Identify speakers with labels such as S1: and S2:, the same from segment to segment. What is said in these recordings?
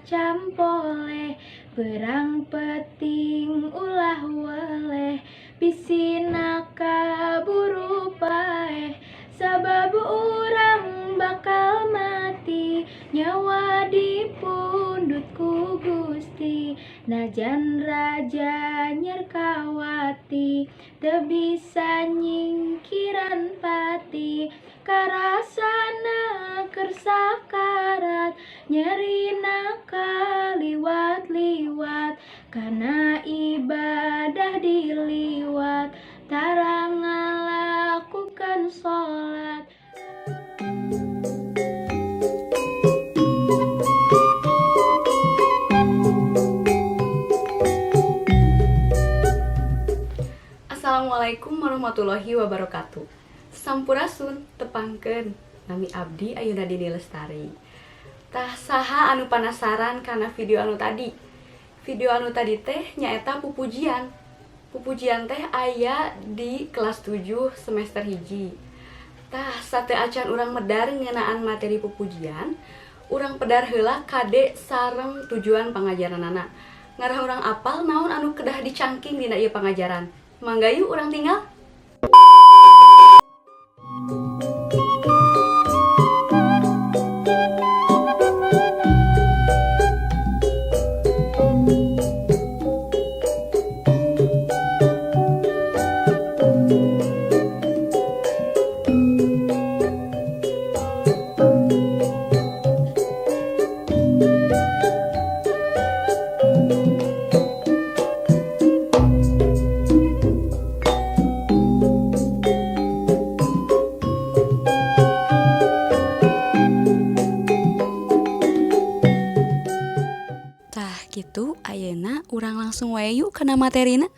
S1: Campoleh, berang peuting ulah weleh, bisi kaburu paeh, sabab urang bakal mati, nyawa dipundut ku Gusti. Najan raja Nyerkawati teu bisa nyingkiran pati, karasana keur sakarat, nyerina kaliwat-liwat, kana ibadah diliwat, tara ngalakukeun salat.
S2: Assalamualaikum warahmatullahi wabarakatuh. Sampurasun, tepangkeun. Nami abdi Ayuna Dini Lestari. Tah, saha anu panasaran kana video anu tadi? Video anu tadi teh nyaeta pupujian. Pupujian teh aya di kelas 7 semester 1. Tah, sateuacan urang medar ngeunaan materi pupujian, urang pedar heula kade sareng tujuan pangajaranana. Ngarah urang apal naon anu kedah dicangking dina ieu pangajaran. Mangga yuk urang tingal. Tah gitu, ayeuna urang langsung wae yuk kana materina.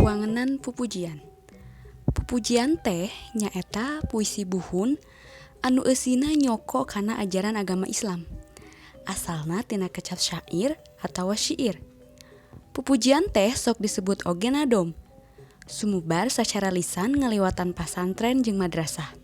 S2: Wangenan pupujian. Pupujian teh nyaeta puisi buhun anu eusina nyoko kana ajaran agama Islam. Asalna tina kecap syair atawa syiir. Pupujian teh sok disebut oge nadom. Sumubar sacara lisan ngaliwatan pasantren jeung madrasah.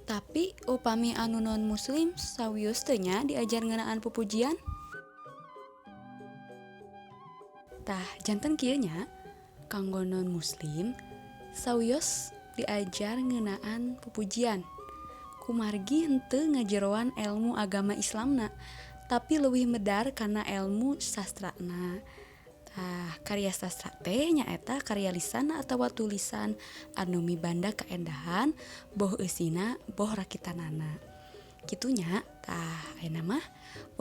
S2: Tapi upami anu non muslim sawios teu nya diajar ngeunaan pupujian? Tah, janten kieu nya, kanggo non muslim sawios diajar ngeunaan pupujian. Kumargi henteu ngajeroan elmu agama Islamna, tapi leuwih medar kana elmu sastrana. Tah, karya sastra teh nyaeta karya lisan atawa tulisan anu mibanda kaendahan, boh eusina boh rakitanana. Kitu nya. Tah, ayeuna mah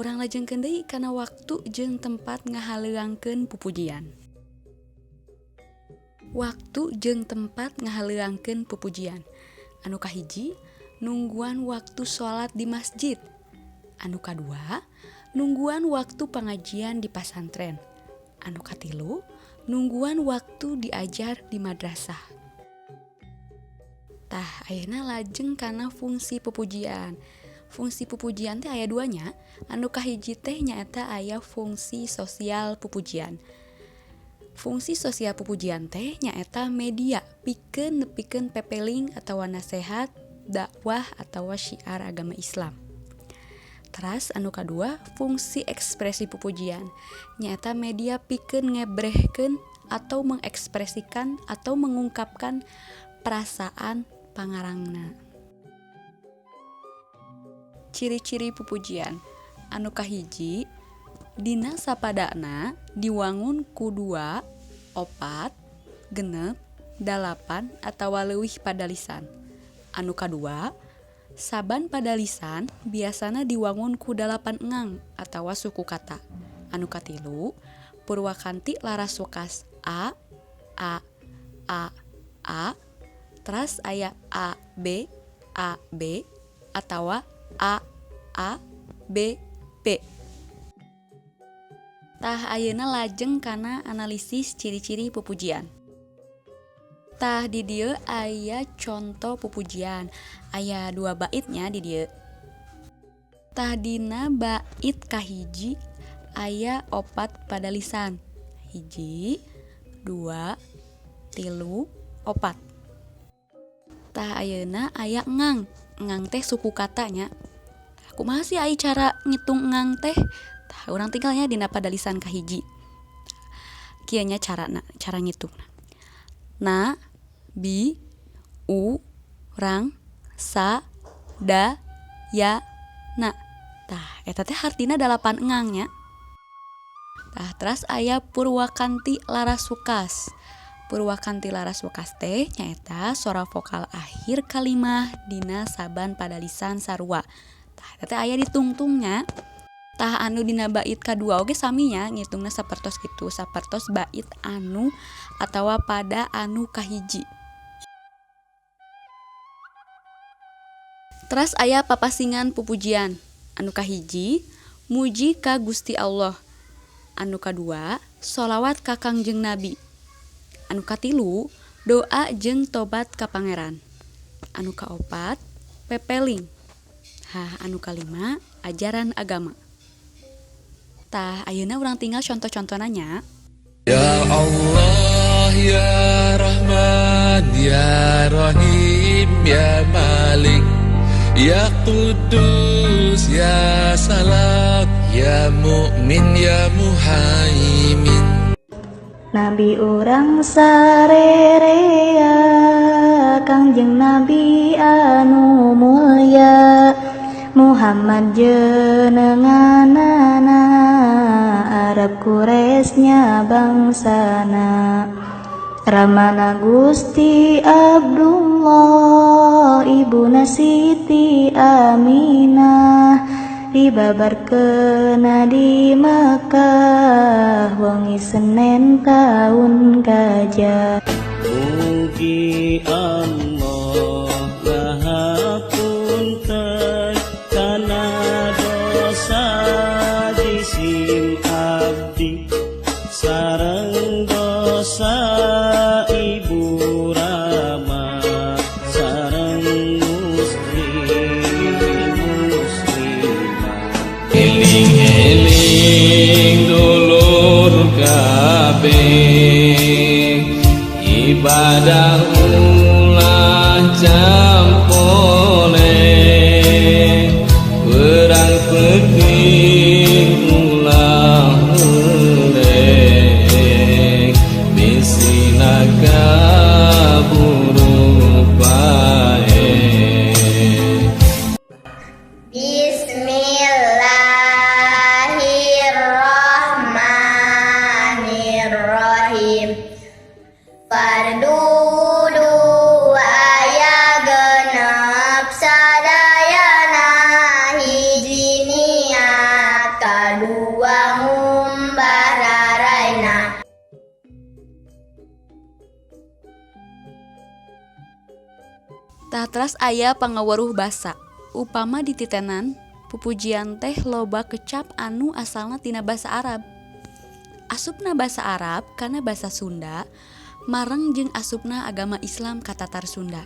S2: urang lajengkeun deui kana waktu jeung tempat ngahaleuangkeun pupujian. Waktu jeung tempat ngahaleuangkeun pupujian. Anu kahiji, nungguan waktu salat di masjid. Anu kadua, nungguan waktu pangajian di pasantren. Anu katilu, nungguan waktu diajar di madrasah. Tah, ayeuna lajeng kana fungsi pupujian. Fungsi pupujian teh aya dua nya. Anu kahiji teh nyaeta aya fungsi sosial pupujian. Fungsi sosial pupujian teh nyaeta media pikeun nepikeun pepeling atawa nasehat, dakwah atawa syiar agama Islam. Teras anu kadua, fungsi ekspresi pupujian nyaeta media pikeun ngebrehkeun atau mengekspresikan atau mengungkapkan perasaan pangarangna. Ciri-ciri pupujian. Anu kahiji, dina sapadana diwangun ku dua, opat, 6, 8 atawa leuwih padalisan. Anu kadua, saban padalisan biasana diwangun ku 8 engang atawa suku kata. Anu katilu, purwakanti laras wekas A A A A, teras aya A B A B atawa A A B B. Tah, ayeuna lajeng kana analisis ciri-ciri pupujian. Tah, di dieu aya conto pupujian. Aya dua baitnya di dieu. Tah, dina bait kahiji aya 4 padalisan. 1, 2, 3, 4. Tah, ayeuna aya engang. Engang teh suku katanya. Kumaha sih ai cara ngitung engang teh? Tah, urang tingal nya dina padalisan kahiji. Kieu nya carana, cara ngitungna. Na, bi, u, rang, sa, da, ya, na. Tah, eta teh hartina 8 engang nya. Tah, teras aya purwakanti laras wekas. Purwakanti laras wekas teh nyaeta sora vokal akhir kalimah dina saban padalisan sarua. Tah, eta teh aya ditungtungnya. Tah, anu dina bait kadua oge sami nya, ngitungna sapertos kitu, sapertos bait anu atawa pada anu kahiji. Teras aya papasingan pupujian. Anu kahiji, muji ka Gusti Allah. Anu kadua, sholawat ka Kangjeng Nabi. Anu katilu, doa jeung tobat ka Pangeran. Anu kaopat, pepeling. Hah, anu kalima, ajaran agama. Tah, ayeuna urang tingal contoh-contohna nya.
S3: Ya Allah, Ya Rahman, Ya Rahim, Ya Malik, Ya Qudus, Ya Salam, Ya Mu'min, Ya Muhaimin.
S1: Nabi urang sarerea, Kangjeng Nabi anu mulya, Muhammad jenenganana, Arab Quraisy bangsana. Ramana Gusti Abdullah, ibuna Siti Aminah, dibabarkeun di Makkah wengi Senin taun gajah.
S4: Mugi Allah ngahapunten kana dosa jisim abdi sareng dosa ibu rama sareng muslim muslimah.
S3: Eling-eling dulur kabeh, ibadah ulah campole, perang peuting ulah eleh, bisi kaburu paeh.
S5: Bismillahirrahmanirrahim. Fardu aya 6 sadayana, hiji niat, kadua ngumbah raraina.
S2: Tah, teras aya pangaweruh basa. Upama dititenan, pupujian teh loba kecap anu asalna tina basa Arab. Asupna basa Arab kana basa Sunda mareng jeung asupna agama Islam ka Tatar Sunda.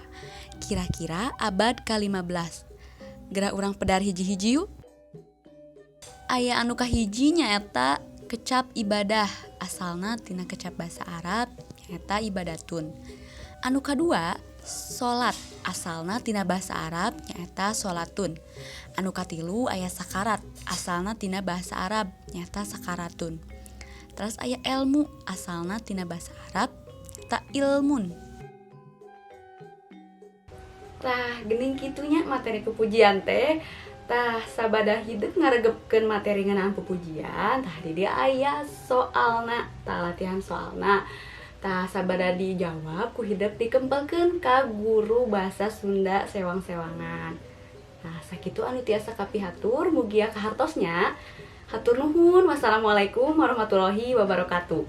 S2: Kira-kira abad ka-15. Geura urang pedar hiji-hiji yuk. Aya anu kahiji nyaeta kecap ibadah, asalna tina kecap basa Arab nyaeta ibadatun. Anu kadua, salat, asalna tina bahasa Arab nyaeta salatun. Anu katilu aya sakarat, asalna tina bahasa Arab nyaeta sakaratun. Terus aya ilmu, asalna tina bahasa Arab ta ilmun. Tah, geuning kitunya materi pupujian teh. Tah, sabada hidup ngaregepkeun materi ngeunaan pupujian, tah di dieu aya soalna, tah latihan soalna. Tah, sabada dijawab ku hidep dikempelkeun ka guru bahasa Sunda sewang-sewangan. Nah, sakitu anu tiasa kapihatur, mugia kahartosnya. Hatur nuhun. Wassalamualaikum warahmatullahi wabarakatuh.